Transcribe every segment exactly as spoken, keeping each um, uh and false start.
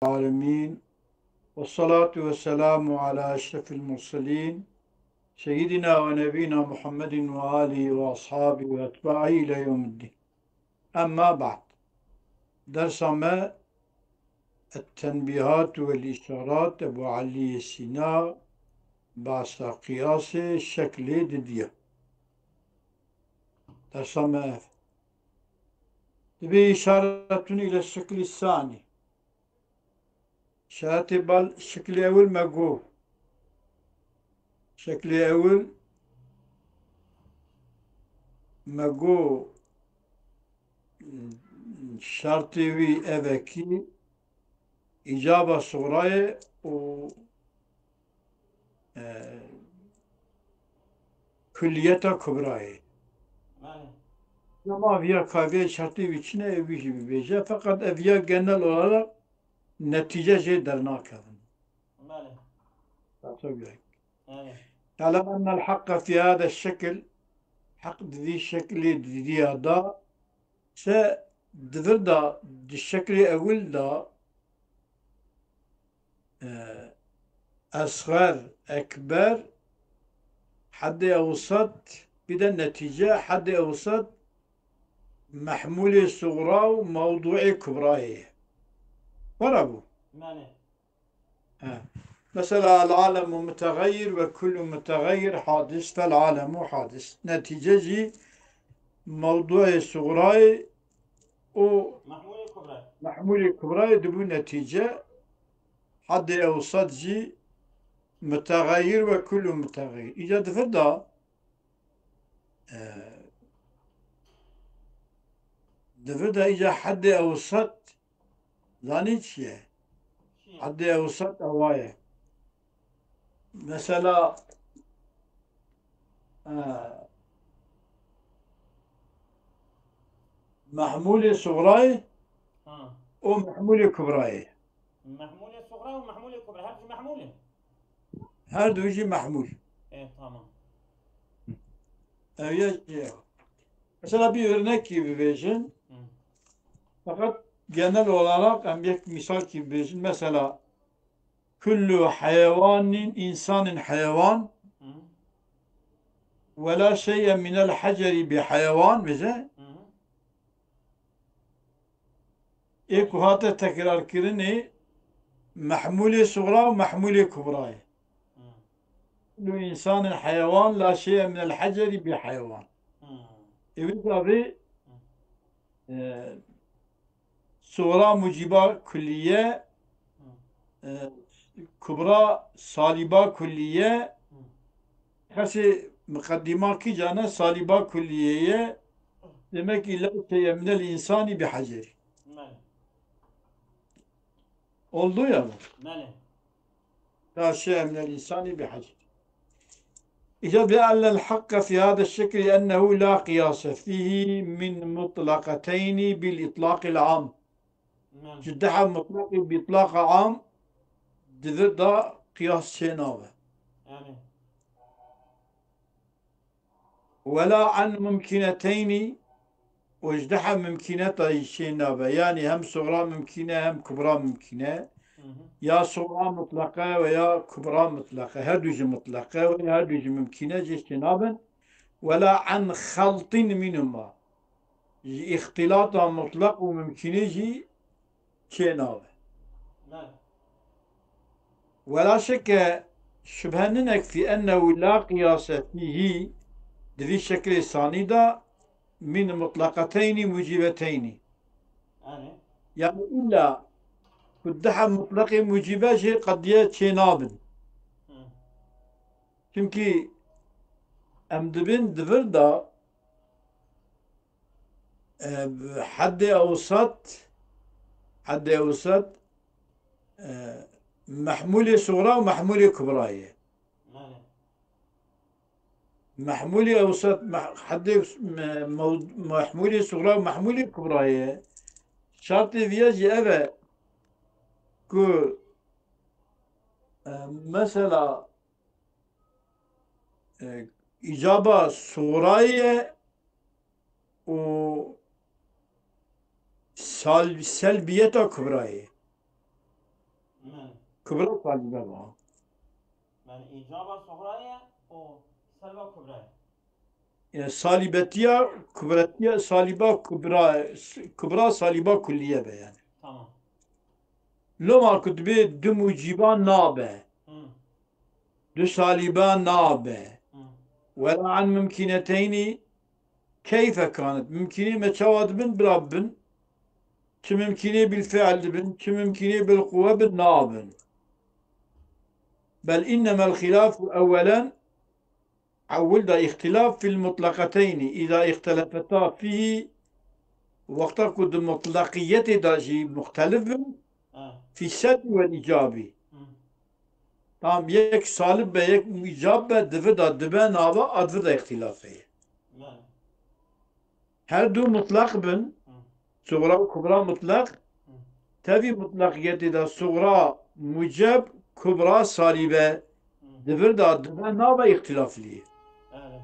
العالمين، والصلاة والسلام على أشرف المرسلين، سيدنا ونبينا محمد وآله وأصحابه وأتباعه إلى يوم الدين. أما بعد. Dersa me, التنبيهات والإشارات، Ebû Elî Sîna, bahsa qiyasê şeklê didiya. Dersa me ev. Dibê îşaretun île şeklî sanî. Şeklê bal, şeklê ewil me got. Şeklê ewil me got, şertê wî ev e kî îcaba suxrayê û, e, kulliyeta kubrayê. Belê. Ama viya kaviyê şertê wî çi ne, ew wî jî bibêje. Feqet ev ya genel olarak netîce jê dernakevin. Belê. Tabii. Belê. اعلم أن الحق في هذا الشكل، heq di vî şeklê didiya da, se di vir da, di şeklê ewil da, e, esxer, ekber, heddê ewsat, bir de netîce, heddê ewsat, mehmûlê suxra û mewdûê kubrayê ye. Were bû. Belê. He. Mesela, العالم متغير وكل متغير حادث، فالعالم حادث. Netîce jî mewdûê suxrayê û Mehmûlê Kubrayê. Mehmûlê Kubrayê dibû netîce. Heddê ewsat jî متغير وكل متغير. Îca di vir da, e, di vir da îca heddê ewsat zanî çi ye? Çi ye? Heddê ewsat ewa ye. Mesela, e, mehmûlê suxrayê Ha. û mehmûlê kubrayê. Mehmûlê suxra û mehmûlê kubra. Her du mehmûl in. Her du jî mehmûl. E, tamam. Ev ye jî. Mesela bir örnek gibi bibêjin. Hı. Fakat genel olarak em yek misal gibi bibêjin. Mesela, kullu heyewanin, insanin heyewan, Hı. ve la şey'e minel heceri bi heyewan, bize. Hı. Ê ku hate tekrarkirinê mehmûlê suxra û mehmûlê kubrayê. Hı. Kullu insanin heyewan, la şey'e minel heceri bi heyewan. Hı. Ê wî gavê, Hı. e, suxra mucîba kulliye, Hı. e, kubra salîba kulliye, Hı. Xesê miqedîma kî cane salîba kulliyê ye, demek ki la şey'e minel insanî bi heceri. Belê. Oldu ya bu. Belê. La şey'e minel insanî bi heceri. Îca bi ennel hakke fî hâde şekli ennehu la qiyase fîhî min mutlaqeteyni bil itlaqil am. Belê. Ji deha mutlaqî bi itlaqa am di vir da qiyas çê nabe. Belê. Wela an mumkineteynî û ji deha mumkineta jî çê nabe. Yanî hem suxra mumkîn e hem kubra mumkîn e. Hı hı. Ya suxra mutlaqe ve ya kubra mutlaqe. Her du jî mutlaqe ve her du jî mumkîn e, jê çê nabin. Wela an xeltin mînhuma. Ji îxtilata mutlaq û mumkînê jî çê nabe. Belê. Wela şeke şübhe ninek fî ennehu la qiyase fîhî, di vî şeklê sanî de min mutlaqeteynî mucîbeteynî. Belê. Yani illa ku deha mutlaqê mucîbe jê qediye çê nabin. Hı. Çimkî em dibin di vir de, e, heddê ewsat, heddê ewsat, e, mehmûlê suxra û mehmûlê kubra ye. Belê. Mehmûlê ewsat, meh-, heddê me-, mew-, mehmûlê suxra û mehmûlê kubra ye. Şertê viya jî ev e ku, e, mesela, e, îcaba suxrayê ye û sal-, selbiyeta kubrayê. Belê. Kubra salîbe ba. Belê, îcaba suxra ye û selba kubra ye. Yani salîbetiya, kubretiya, salîba kubra, kubra salîba kulliye be yani. Tamam. Loma ku dibê du mucîba nabe. Hı. Du salîba nabe. Hı. Wela an mumkineteynî keyfe kanet. Mumkînê me çawa dibin, bira bibin. Çi mumkînê bil fi'l dibin, çi mumkînê bil quwe bin, nabin. Bel innemel xilâfu ewwelen, ewil da îxtilâf fil mutlaqeteynî, îza îxtelefeta fîhî, wexta ku di mutlaqiyetê de jî muxtelif bin, Ha. fî selbî wel îcabî. Hı. Tam yek salib be, yek îcab be, di vir de dibe, nabe, a di vir de îxtilaf heye. Belê. Her du mutlaq bin, Hı. suxra û kubra mutlaq, Hı. tevî mutlaqiyetê de suxra muceb, kubra salîbe, Hı. di vir de dibe, nabe, îxtilaf lî. Belê.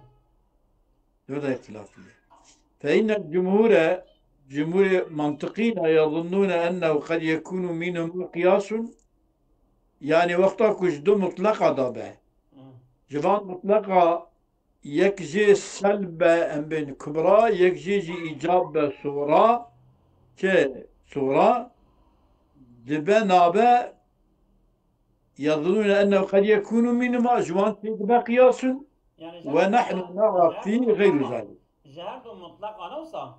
Di vir de îxtilaf lî. Fe innel cumhure, cumhurê mantiqî ne, yezunnûne ennehu qed yekûnû mînhuma qiyasun. Yani wexta ku ji du mutleqa de be. Hı. Ji van mutleqa yek jê selb be, em bên kubra, yek jê jî îcab be, suxra, çi suxra, dibe, nabe, yezunnûne ennehu qed yekûnû mînhuma, ji wan tê dibe qiyasun, Yani ve nehnu nera fî geyru zalik. Ji her du mutlaq ana wisa?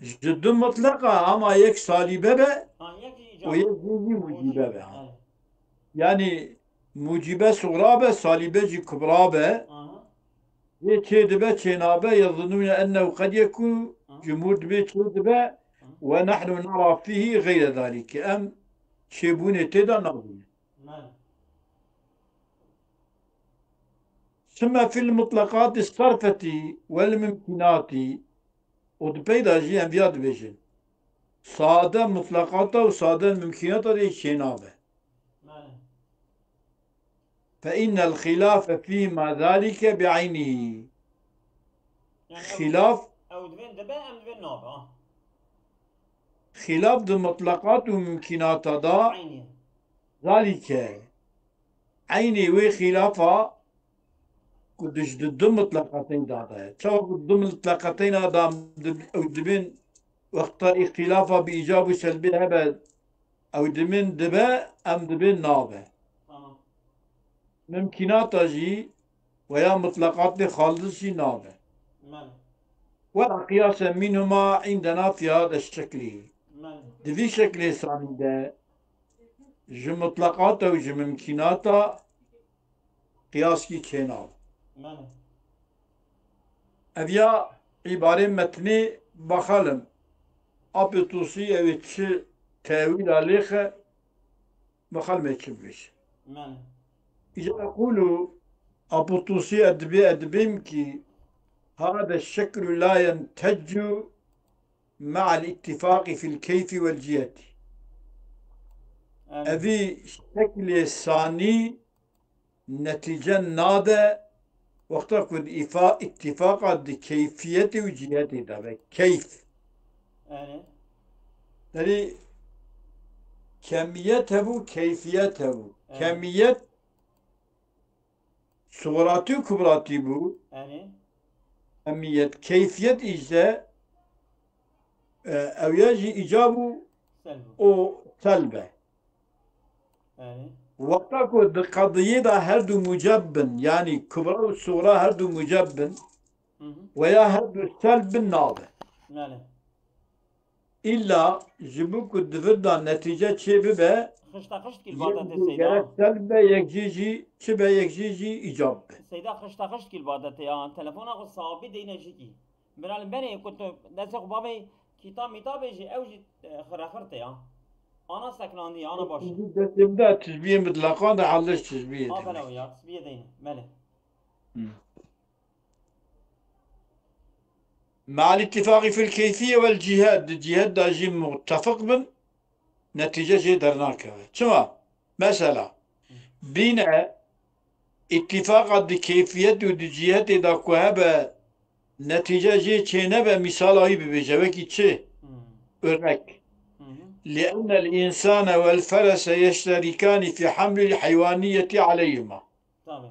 Ji du mutleqa ama yek salîbe be, Ha, yek jî û îcab. Yek jî mucîbe be. Ha. Evet. Yani mucîbe suxra be, salîbe jî kubra be. Aha. Yê çê dibe, çê nabe, yezunnûne ennehu qed yekûn, Aha. cumhur dibê çê dibe, ve nehnu nera fîhî geyre zalike. Em çêbûnê tê de nabînin. Belê. Sümme fil mutlaqatî sarfetî vel mumkinatî. Û di pey de jî em viya dibêjin. Sade mutlaqata û sade mumkinata de çênabe. Belê. Fe innel xilâfe fîma zalike bi eynîhî. Yani ew, Xilaf, ew divên dibe, em divên nabe, ha. Xilaf di mutlaqat û mumkinata da Eynî. zalike. Eynî wê xilafa ku di ji du mutlaqatên da de. Çawa ku du mutlaqatên da di-, ew dibên wexta îxtilafa bi îcab û selbê hebe, ew dibên dibe, em dibên nabe. Tamam. Mimkînata jî weya mutlaqatê xalis jî nabe. Belê. Wela qiyase mînhuma îndena fî hada şeklî. Belê. Di vî şeklê sanî de ji mutlaqata û ji mimkînata qiyaskî çênabe. Belê. Ev ya îbarê metnê baxalim. Apê Tusî ew ê çi tewîla lêxe, baxalim ê çi bibêje. Belê. Îca eqûlu, Apê Tusî edibê edibêm ki hada şeklu la yenteccu ma'al ittifaqi fil keyfi vel ciheti. Belê. Evî şeklê sanî netîce nade wexta ku di îfa-, îtîfaqa di keyfiyetê û cîhetê de be. Keyf. Belê. Erê kemiyet hebû, keyfiyet hebû. Evet. Kemiyet suxratî û kubratî bû. Belê. Kemiyet, keyfiyet îşte, e, ew ya jî îcab û Selb. o selb e. Belê. Wexta ku di qediyê de her du muceb bin, yanî kubra û suxra her du muceb bin, Hı hı. weya her du selb bin nabe. Belê. Îlla ji bo ku di vir de netîce çê bibe, Xişta xişt kî yek badetê jê Seyda. gerek selb be, yek jê jî çi be, yek jê jî îcab be. Seyda xişta xişt kî badetê ya. Telefona xwe sabî deyne jikî. Bira li berê ku tu destê xwe bavê kîtab mîtabê jî ew jî, e, xirexirtê ya. Ana seknandî, ana baş. Destê min de tişbiyê mutlaqan de haliş tişbiyê Aferin de. Ew ya, tişbiyê deyne. Belê. Hı. Me'al ittifaqi fil keyfiye vel cihet, di cihet de jî muttefiq bin, netîce jê dernakeve. Çima? Mesela, bîne ittifaqa di keyfiyet û di cihetê de ku hebe, netîce jê çênebe, mîsala wî bibêje, wekî çi? Hmm. Örnek. Hı hı. لأن الإنسان والفرس يشتركان في حمل الحيوانية عليهما. Tabii.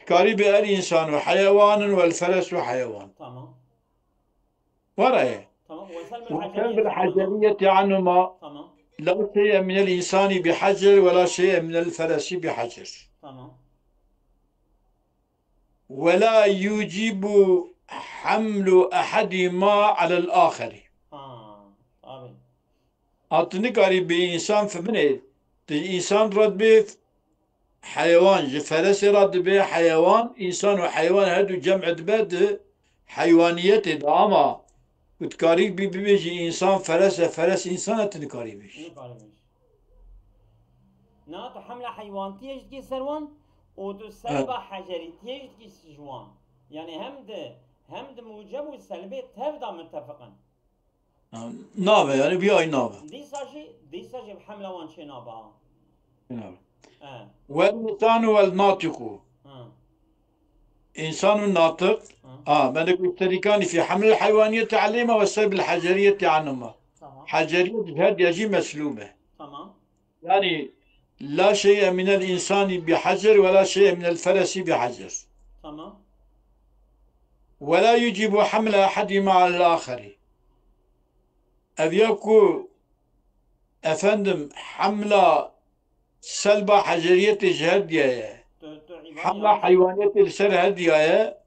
Dikarî bê el însan û heyewan in, wel feres û heyewan. Tamam. Were ye. Tamam. Ve selbil Ve haceriyeti selbil anhuma. Haceriyeti anhuma. Tamam. La şey'e minel insani bi hacer ve la şey'e minel feresi bi hacer. Tamam. Ve la yucibu hamlu ahadihima alel aheri. Ha, tabii. A tu nikarî bi însan fibinê, tu însan re dibê heyewan, ji feresê re dibê heyewan, însan û heyewan her du cem dibe di heywaniyetê de, ama ku tu karî bî bibêjî însan feres e, feres însan e, tu nikarî bêjî. Nikarî bêjî. Na tu hemla heywantiyê jî dikî ser wan û tu Evet. selba hecerîtiyê jî dikî ji wan. Yani hem di, hem di muceb û selbê tev de mitefiq in. Nabe yani, bir ay nabe. Dîsa jî, dîsa jî hemla wan çê nabe ha. Nabe. He. Vel insanu vel natiqu. Ha. İnsan ve natık. Ha. Ha, ben de gösterikani fi hamle hayvaniyeti aleyhima ve sebbil haceriyeti anhuma. Tamam. Haceriyet her diye meslube. Tamam. Yani, la şey'e minel insani bi hacer ve la şey'e minel feresi bi hacer. Tamam. Ve la yucibu hamle ahadihima alel aheri. Ev ya ku, efendim, hamla selba haceriyetê ji her diye ye. Tu, tu îbare Hamla yanlış. Heywaniyetê li ser her diye ye.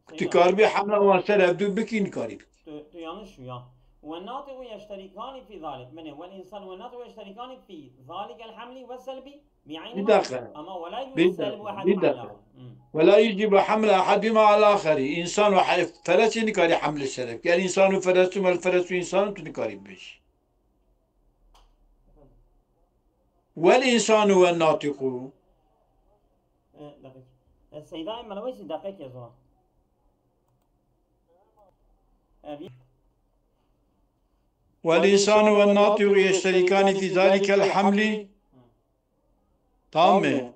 Seyda. Tu karibî hemla wan ser hevdû bikî, nikarî bikî. Tu, tu yanlış ya. Ve natiqu yeşterikani fi zalik. Mene, vel insan ve natiqu yeşterikani fi zalikel hamli ve selbi bi aynihima. Bir dakika. Ama ve la yucibu Bir selbu dakika, ahadihima bir dakika. alel ahar. Hmm. Ve la yucibu hamle ahadihima alel aheri. Însan û hay-, feresê nikarî hemlê ser bikî. Yani însan û feresun, vel feresu însanun, tu nikarî bibêjî. Vel insanu ven natiqu. E, deqek. E, Seydayê Melewêsî deqekê zor. E, bir Vel insanu ven natiqu yeşterikani fi zalikel hamli. Tamam mı?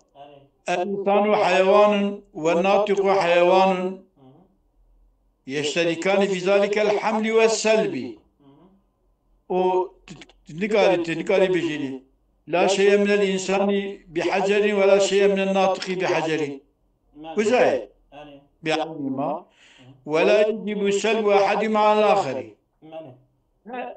El insanu hayvanun ve natiqu hayvanun. Yeşterikani fi zalikel hamli ve selbi. O t-, t-, nikarî, tu nikarî bijînî. La şey'e minel insani bi hacerin ve la şey'e minel natiqi bi hacerin. Mane. Kuzey. Erê. Bi aynihima. Ve la yucibu selbu ahadihima alel aheri. Mane.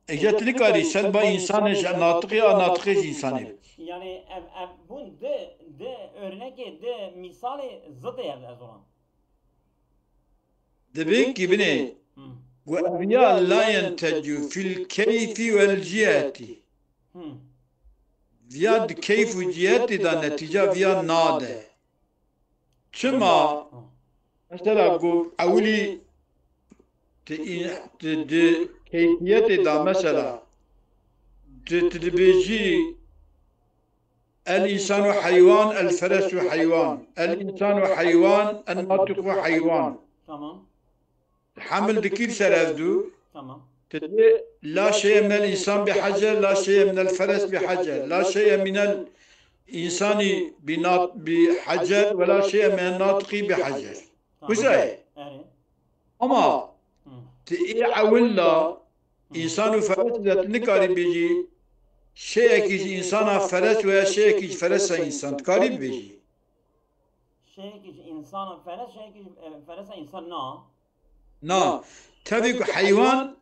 Îca tu nikarî selba însanê ji natiqê a natiqê ji însanê bikî. Yani ev, ev bûn di, di örnekê, di mîsalê zidê ev ez olan. Dibê ki binê Hı. Got ev ya la yentecu fil keyfi vel ciheti. Hı. Viya di keyf û ciheti de netîca viya nade. Çima? Hı. Mesela got ewilî ti, ti di keyfiyetê de mesela ti, ti dibêjî El insanu hayvan, el feresu hayvan. El insanu hayvan, el natiqu hayvan. Tamam. Hamil dikî ser ev du. Tamam. Ti dê la şey'e minel insan bi hacer, la şey'e minel feres bi hacer, la şey'e minel insani bi nat-, bi hacer ve la şey'e minel natiqi bi hacer. Tamam. Kuzey. Erê. Ama Hı. Ti ê ewil la Hı. Însan û feres de tu nikarî bêjî, şeyekî ji însana feres veya şeyekî ji feresa însan. Dikarî bibêjî. Şeyekî ji însana feres, şeyekî ji, e, feresa însan na. Na. Tevî ku heywan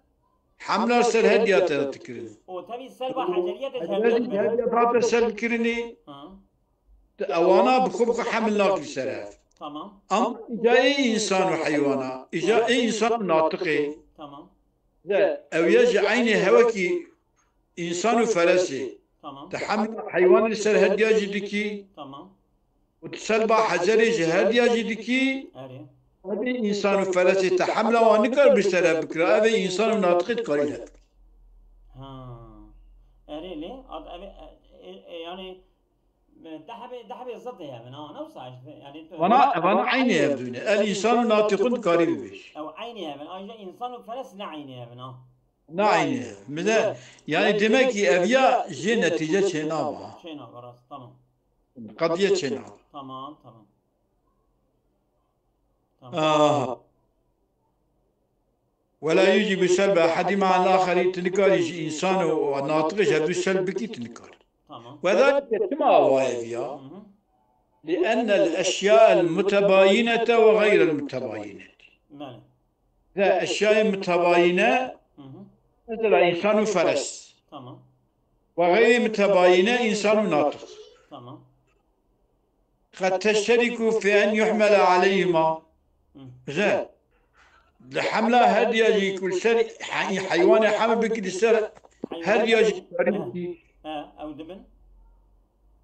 hemla ser hediya te dikirin. O tevî selba heceriyetê ji Hediya hediya ji hediya date ser dikirinî. Ha. Tu ewana bi xwe bi xwe hemil nakî ser ev. Tamam. Em îca ê însan û heywana, îca ê însan û natiqê. Tamam. De ew ya ji eynê hewekî însan û feresê. Tamam. Tu hemil heywanê li ser hediya jî dikî. Tamam. Û tu selba hecerê ji hediya jî dikî. Erê. Ev ê însan û feresê tu hemla wan nikar bi ser ev bikira. Ev ê însan û natiqê dikarî lê bikir. Ha. Erê lê, ad-, ev ê, e, e, e, yani, Dehbê, dehbê zidê hev in, ha, ne wisa işte, yani tu Vana, vana eynê ev dûne. El însan û natiqun dikarî bibêj. Ew eynê hev in, ayrıca insan û feres ne eynê hev in, ha. Ne eynê hev. Mide, yani demek ki ev ya jê netîce çênabe, ha. Çênabe, rast, tamam. Qediye çênabe. Tamam, tamam. Tamam. Aha. ولا يوجب سلب أحدهما عن الآخر, tu nikarî ji însan û, û natiqê ji hevdû selb bikî, tu nikarî. Tamam. Ve zalike, çima awa ev ya? Hı hı. لأن الأشياء المتباينة وغير المتباينة. Belê. Ve eşyayê mutabayine, Hı hı. mesela însan û feres. Tamam. Ve xeyrî mutabayine, însan û natiq. Tamam. قد تشترك في أن يحمل عليهما. Hı. Güzel. Li hemla her diya jî ku li ser he-, heywanê heml bikî, li ser her diya jî karî bikî. He, ew dibin.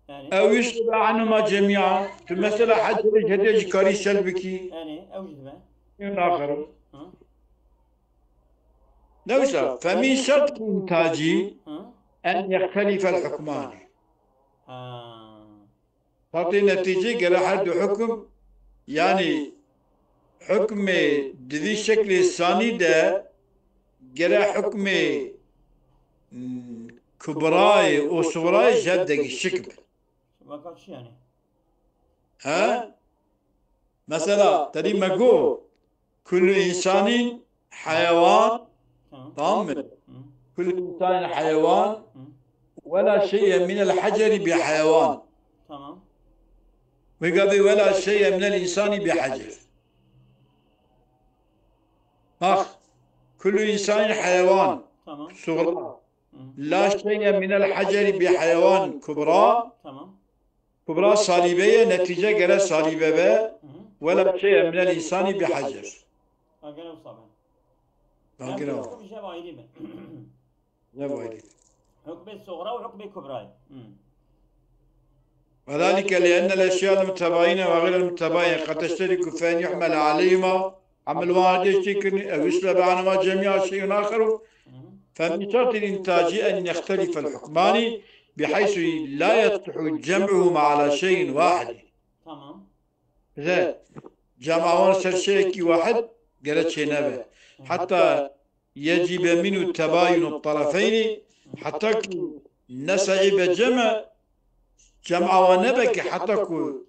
Yani. Ew يسلب عنهما جميعا. Tu mesela her diya jî, her diya jî karî selb bikî. Yani, ew jî dibe. Yun axiru. Hı. Ne wisa? فمن شرط الإنتاج Hı. أن يختلف الحكمان. Ha. Şertê netîcê gere her du hukm, yanî hukmê di vî şeklê sanî de gere hukmê, mm, kubrayê û sugrayê ji hev de gişik bin. Weka çi yani? He? Mesela, terî me got, كل إنسان حيوان. Tamam. Tamam mı? Hı. كل إنسان حيوان. Hı. ولا شيء من الحجر بحيوان. Tamam. Wê gavê ولا شيء من الإنسان بحجر. Bak, كل إنسان حيوان. Tamam. Sugra. Hı. لا شيء من الحجر بحيوان كبرى. Tamam. Kubra salîbe ye, netîce gere salîbe be. Hı hı. ولا شيء من الإنسان بحجر. Ha, gene wisa be. Ha, gene wisa. Hukm ji hev ayrî be. Ji hev ayrî. Hukmê sugra û hukmê kubra ye. Hı. وذلك لأن الأشياء المتباينة وغير المتباينة قد تشترك في أن يحمل عليهما. Heml wan herdê çêkirin, ew يسلب عنهما جميعا شيء آخر. Hı hı. فمن شرط الإنتاج أن يختلف الحكمان بحيث لا يصح جمعهما على شيء واحد. Tamam. Ze, cema wan ser şeyekî wahid gere çênebe. Hı hı. حتى يجب منه تباين الطرفين, heta ku ne sahîbe cem e, cema wan nebe ki heta ku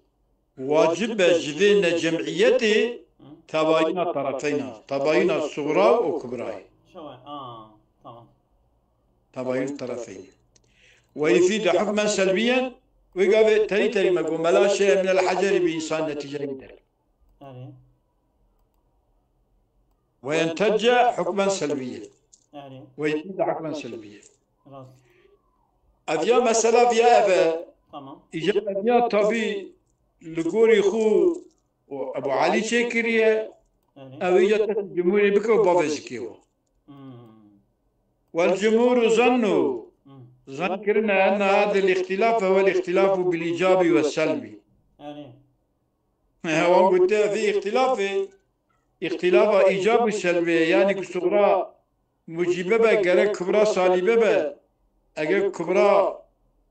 wacib be ji vê necemiyetê Hı. tebayina terefeyna, tebayina sugra û kubrayê. Şewe, aa, tamam. Tebayun terefeyni. ويفيد حكما سلبيا, wê gavê terî terî me got, ولا شيء من الحجر بإنسان, netîceyê der. Erê. وينتج حكما سلبيا. Erê. ويفيد حكما سلبيا. Rast. Ev ya mesela viya ev e. Tamam. Îcar ev ya tabî li gorî xwe û Ebu Elî çêkiriye. Erê. Ew îcar test cumhurî bike û bavê zikê we. Hmm. والجمهور ظنوا, Hmm. zan kirine, أن هذا الاختلاف هو الاختلاف بالإيجاب والسلب. Erê. Wan gote, vê îxtilafê, îxtilafa îcab û selbê ye, yanî ku sugra mucîbe be, gerek kubra salîbe be. Eger kubra,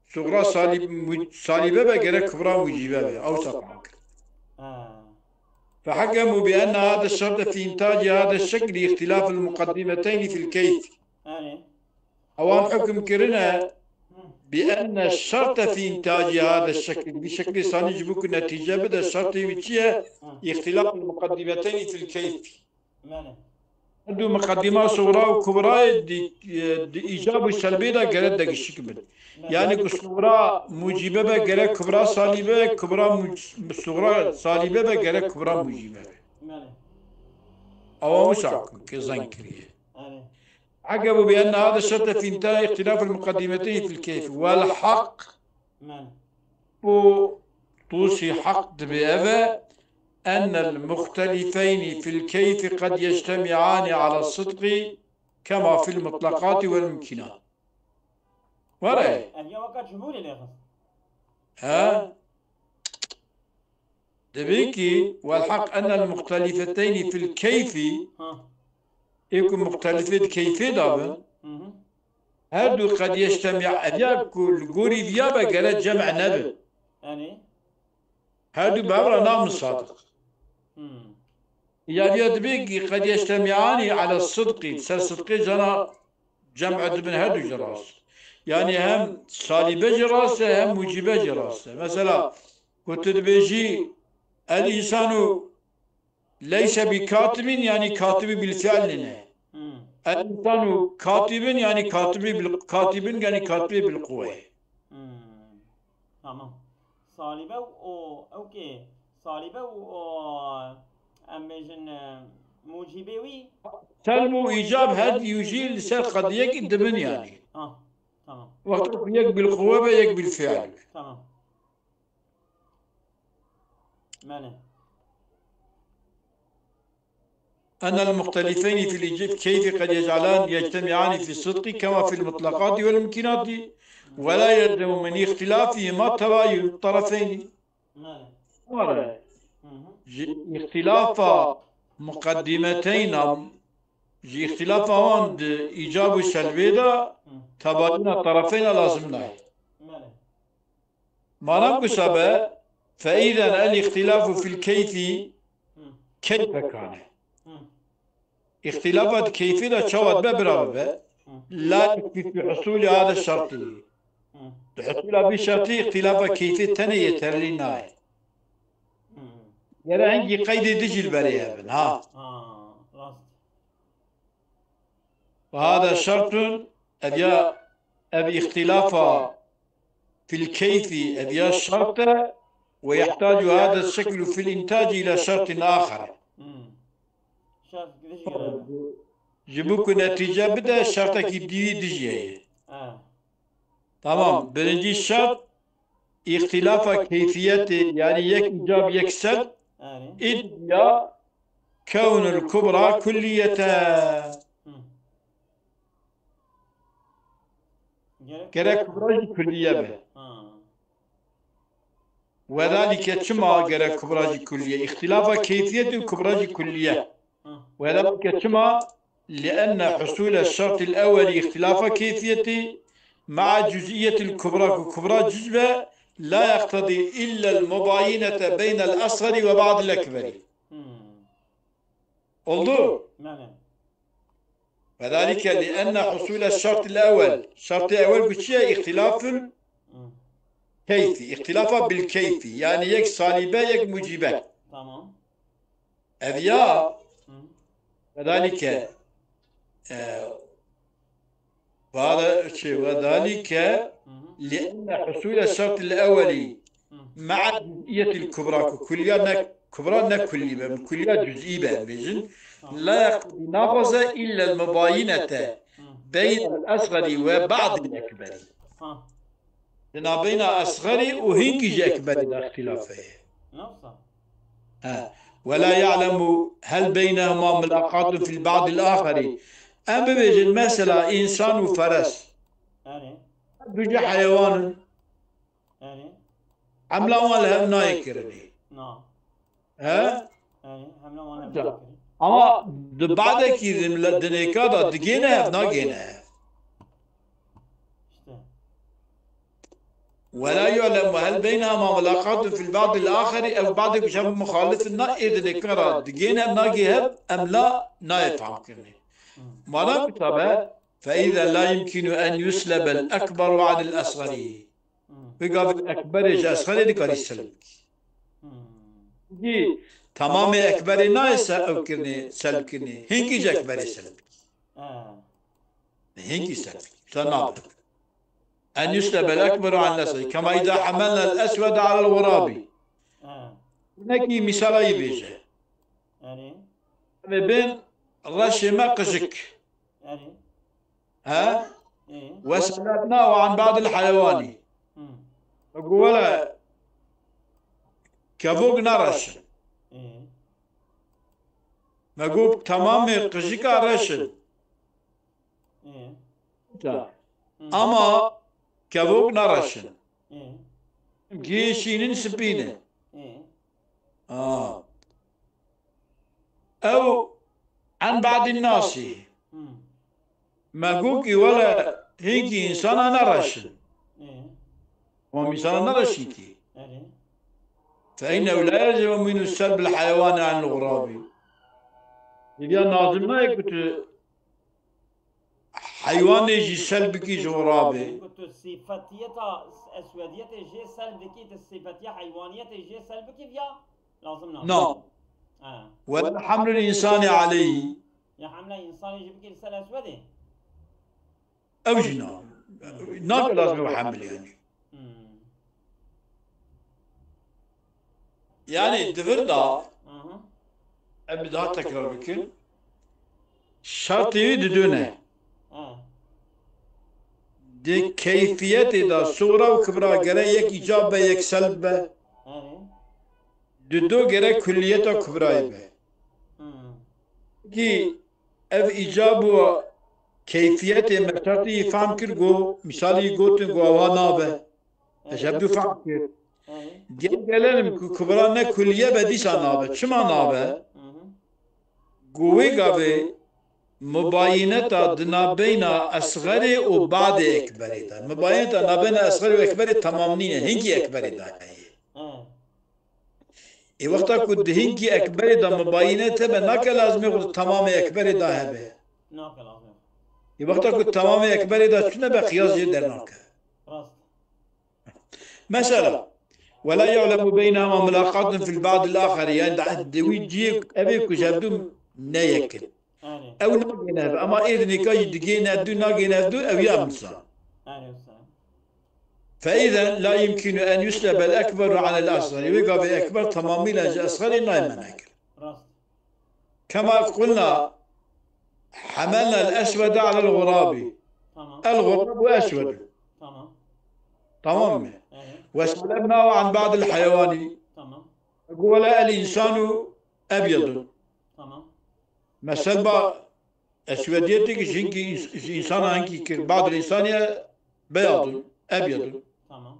sugra salîb-, mu-, salîbe be, gerek kubra mucîbe be. Ew sefan kir. Ha. فحكموا بأن هذا الشرط في إنتاج هذا الشكل اختلاف المقدمتين في الكيف. Erê. Ewan hukm kirine بأن الشرط في إنتاج هذا الشكل. Vî şeklê sanî ji bo ku netîce bide, şertê wî çi ye? Hı. اختلاف المقدمتين في الكيف. Belê. Her du miqedîma sugra û kubrayê di, di îcab û selbê de gere degişik bin. Belê. Yani ku sugra mucîbe be gere kubra salîbe, kubra muc-, sugra salîbe be gere kubra mucîbe be. Belê. Ewa wisa ku zan kiriye. Belê. عقبوا بأن هذا الشرط في إنتاج اختلاف المقدمتين في الكيف والحق. Belê. Bu Tusî heq dibê ev e, أن المختلفين في الكيف قد يجتمعان على الصدق كما في المطلقات والممكنات. Were. Ev ya weka cumhurê lê xist. He? Dibê ki, والحق أن المختلفتين في الكيف, Ha. ê ku muxtelifê di keyfê de bin, Hı hı. her du قد يجتمع, ev ya ku li gorî viya be gere cem nebin. Yani? Her du bi hev re nabin sadiq. Hmm. Ya viya dibê ki قد يجتمعان على الصدق, ser sidqê cana cem dibin, her du jî rast. Yani hem salîbe jî rast e, hem mucîbe jî rast e. Mesela, ku tu dibêjî, الإنسان ليس بكاذب, yani katibî bilfiil nîne. El insanu katibin, yani katibi bil, katibin, yani katibi bil kuvve. Hmm. Tamam. Salibe û o, okey. Salibe û o, em bêjin, e, mucîbê wî. Selb û îcab her dî jî li ser qediyekî dibin yani. Ha, tamam. Wexta ku yek bil kuvve be, yek bil fiil be. Tamam. Mane. أن المختلفين في الإج-، الكيف قد يجعلان يجتمعان في الصدق كما في المطلقات والممكنات، ولا يلزم من اختلافهما تباين الطرفين. Mane. Were. Hı hı. Ji îxtilafa muqeddimeteyna, ji îxtilafa wan di îcab û selbê de Hı. tebayina terefeyna lazim nayê. Mane. Mana wisa be, فإذا الاختلاف في الكيف Hı. كيف كان. Hı. Îxtilafa di keyfê de çawa dibe bira bibe. Hı. La yekfî fî husûlî hada şertî. Hı. Di husûla vî şertî îxtilafa keyfê tenê yeterlî nayê. Hı. Gere hingî qeydê din jî li berê hebin, ha. Ha, rast. Ve hada şertun, ev ya, ev îxtilafa fil keyfî, ev ya şert e, ve yehtacu hada şeklu fil întaci ila şertin axer. Hmm. Şert gidiş gere. Ji bo ku netîce bide, şertekî dî wî dijî heye. Ha. Tamam, birinci şert, îxtilafa keyfiyetê, yani yek îcab, yek selb, Erê. Îd ya kewnul kubra kulliyete. Hı. Gerek Gerek kubra jî kulliye be. Ha. Wedalike çima gerek kubra jî kulliye? Îxtilafa keyfiyetê û kubra jî kulliye. Hı. Wedalike çima? لأن حصول الشرط الأول اختلاف كيفية مع جزئية الكبرى، ku kubra cüz be, la yeqtedî illa el mubayinete beynel esgari ve ba'dil ekberi. Hmm. Oldu? Mane. Ve zalike li enne husule şertil ewel. Şertê ewel ku çi ye? İhtilaful Hmm. keyfi. İhtilafa bil keyfi. Yani yek salibe, yek mucibe. Tamam. Ev ya, Hı. Ve zalike, e, ve zalike, Hı hı. Li enne husule şertil eweli Hı. Ma'a cüz'iyetil kubra, ku kulliya ne, kubra ne kullî be, kulliya cüz'î be, bêjin. Tamam. La yeqtedî naxwaze illa el mubayinete Hı. Beynel esgari ve ba'dil ekberi. Ha. Di navbeyna esxerî û hinkî ji ekberî de îxtîlaf heye. Nasıl? He. Ve la ya'lemu hel beynehuma mulaqatun fil ba'dil axeri. Em bibêjin mesela însan û feres. Erê. Du jî heyewan in. Erê. Hemla wan li hev nayê kirinê. Na. He? Erê, hemla wan hev nayê kirin. Ama di badekî di mile-, di nêka de digêne hev, nagêne hev. İşte. Ve la yu'lem ve hel beynehuma mulaqatun fil ba'dil axeri, ev badek ji hev muxalif in, na ê di nêka de digêne hev, nagê hev, em la nayê fam kirinê. Hmm. Mana wisa be, fe îze la yumkinu en yuslebel ekberu anil esgeri. Hmm. Vê gavê ekberê ji esxerê dikarî selb bikî. Hmm. Jî temamê ekberê nayê se-, ew kirinê, selb kirinê. Hinkî ji ekberê selb bikî. Ha. Hinkî selb bikî. Te nabe. En yuslebel ekberu anil esgeri. Kema îza hemelnel eswede alel xurabî. Ha. Nekî mîsala yî bêje. Erê. Em ê bên reşê me qijik. Erê. He? Ê. Ve selatnahu an ba'dil heyewanî. Hı. Me got wele kevok nereşin. Ê. Me got temamê qijika reşin. Ê. Ta. Hı. Ama kevok nereşin. Ê. Gê şînin spî ne. Ê. A. Ew en ba'din nasî. Hmm. Me got ki wele hinkî însana nereşin. Ee. Wan însana nereşîtî. Erê. Fe innehu la yelzemu minhu selbul heyewani anil xurabî. Hêviya nazim nayê ku tu heywanê jî sel bikî ji xurabê. Ku tu sîfetiyeta eswediyetê jê sel dikî, tu sîfetiya heywaniyetê jê sel bikî viya lazim nabe. Na. Ha. Wela hemlul însani aleyhî. Ya hemla insanê jî bikî li ser eswedê? Ew jî na. Nake lazim ew hemil yani. Hmm. Yani di vir de Aha. em bir daha tekrar bikin. Şertê wî di dû ne. Ha. Di keyfiyetê de sugra û kibra gere yek îcab be, yek selb be. Erê. Di do gere kulliyeta kubrayê be. Hmm. Ki ev îcab û keyfiyetê me şertî fehm kir, go misalî gotin go ewa nabe. Ez hevdû fehm kir. Erê. Gel gelelim ku kubra ne kulliye be, dîsa nabe. Çima nabe? Mhm. Ku wê gavê mubayineta di nabeyna esxerê û badê ekberê de. Mubayineta nabeyna esxerê û ekberê temam nîne. Hinkî ekberê de heye. Ha. Ê wexta ku di hinkî ekberê de mubayinet hebe, nake lazimê xwe di temamê ekberê de hebe. Nake lazim. Ê wexta ku temamê ekberê de çune be, qiyas jê dernake. Rast. Mesela, ولا يعلم بينهما ملاقاة في البعض الآخر, yani da, di wî cihê ev ê ku ji hevdû ne yek in. Erê. Ew nagêne hev, ama ê di nêka jî digêne hev dû, nagêne hev dû, ew ya misa. Erê usta. فإذا لا يمكن أن يسلب الأكبر عن الأصغر. Wê gavê ekber tamamîla ji esxerê nayê menekir. Rast. كما قلنا حملنا الأسود على الغراب. Tamam. الغراب أسود. Tamam. Tamam mı? Erê. وسلبناه عن بعض الحيوان. Tamam. ولا الإنسان أبيض. Tamam. Mesela eswediyetê ki ji hinkî ins-, ji insana hinkî kir. بعض الإنسان بياض، أبيض. Tamam.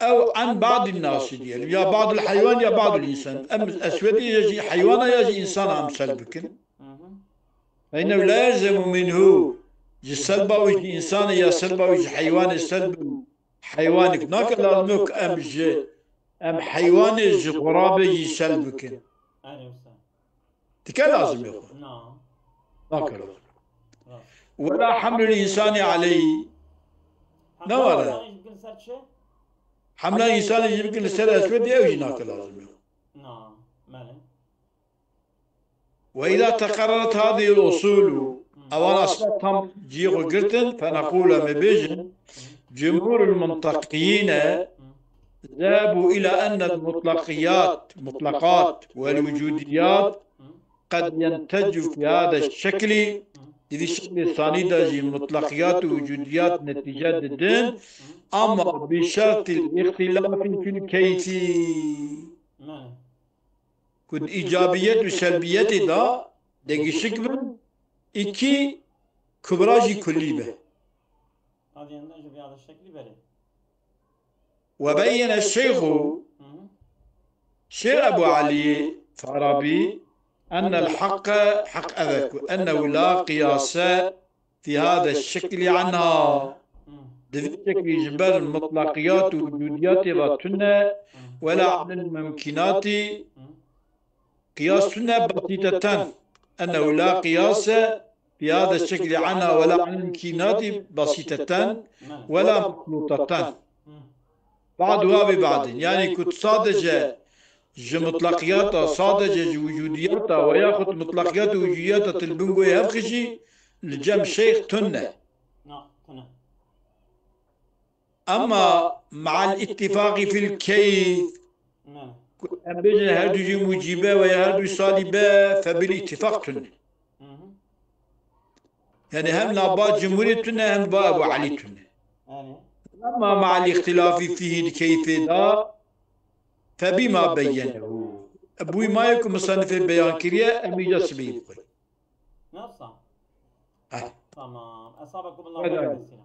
Ew عن بعض الناس diyelim. Ya بعض الحيوان ya بعض الإنسان. Em eswedî ya jî heywana ya jî insana em selb bikin. Mhm. فإنه لا يلزم منه, ji selba wî ji insanê ya selba wî ji heywanê selb û heywanik nake lazim yok em ji, em heywanê ji xurabê jî selb bikin. Erê usta. Dike lazim yok. Na. Nake lazim. Rast. ولا حمل الإنسان عليه. Hemla Ne var ya? Insanê jî bikin ser çi? Hemla insanê jî bikin li ser eswedî, ew jî nake lazim yok. Na. Mele. وإذا تقررت هذه الأصول, ewan esla tam cihê xwe girtin, فنقول, em ê bêjin, جمهور المنطقيين ذهبوا إلى أن المطلقيات, mutlaqat, والوجوديات قد ينتج في هذا الشكل, di vî şeklê sanî de jî mutlaqiyat û wicudiyat netîce didin, ama بشرط الاختلاف في الكيف. Mele. Ku di îcabiyet û selbiyetê de degişik bin, iki kubra jî kullî be. Hadi yandan şu bir adı şekli verin. وبين الشيخ, Hı hı. Şêx Ebû Elî Farabî, أن الحق, heq ev e ku, أنه لا قياس في هذا الشكل عنها. Hı. Di vî şeklî ji ber mutlaqiyat û wicudiyatê ve tune, Hı. ولا عن الممكنات, Hı. qiyas tune بسيطة. أنه لا قياس في هذا الشكل عنها ولا عن الممكنات بسيطة Mele. ولا مخلوطة. Hı. بعضها ببعض. Yani ku sadece ji mutlaqiyata, sadece ji wicudiyata veya xut mutlaqiyat û wicudiyata tu li bin goyê hev xişî, li cem şeyx tune. Na. Tune. Ama مع الاتفاق في الكيف, Mele. ku em bêjin her du jî mucîbe veya her du salîbe, فبالاتفاق tune. Hı hı. Yani hem nava cumhurê tune hem nava Ebû Elî tune. Erê. أما مع الاختلاف فيه di keyfê de, فبما بينه. Bi wî mayê ku musannifê beyan kiriye, em îca sibê bixwin. Nasıl? Eh. Tamam. Esabekumullah Hadi. hayırlısıyla.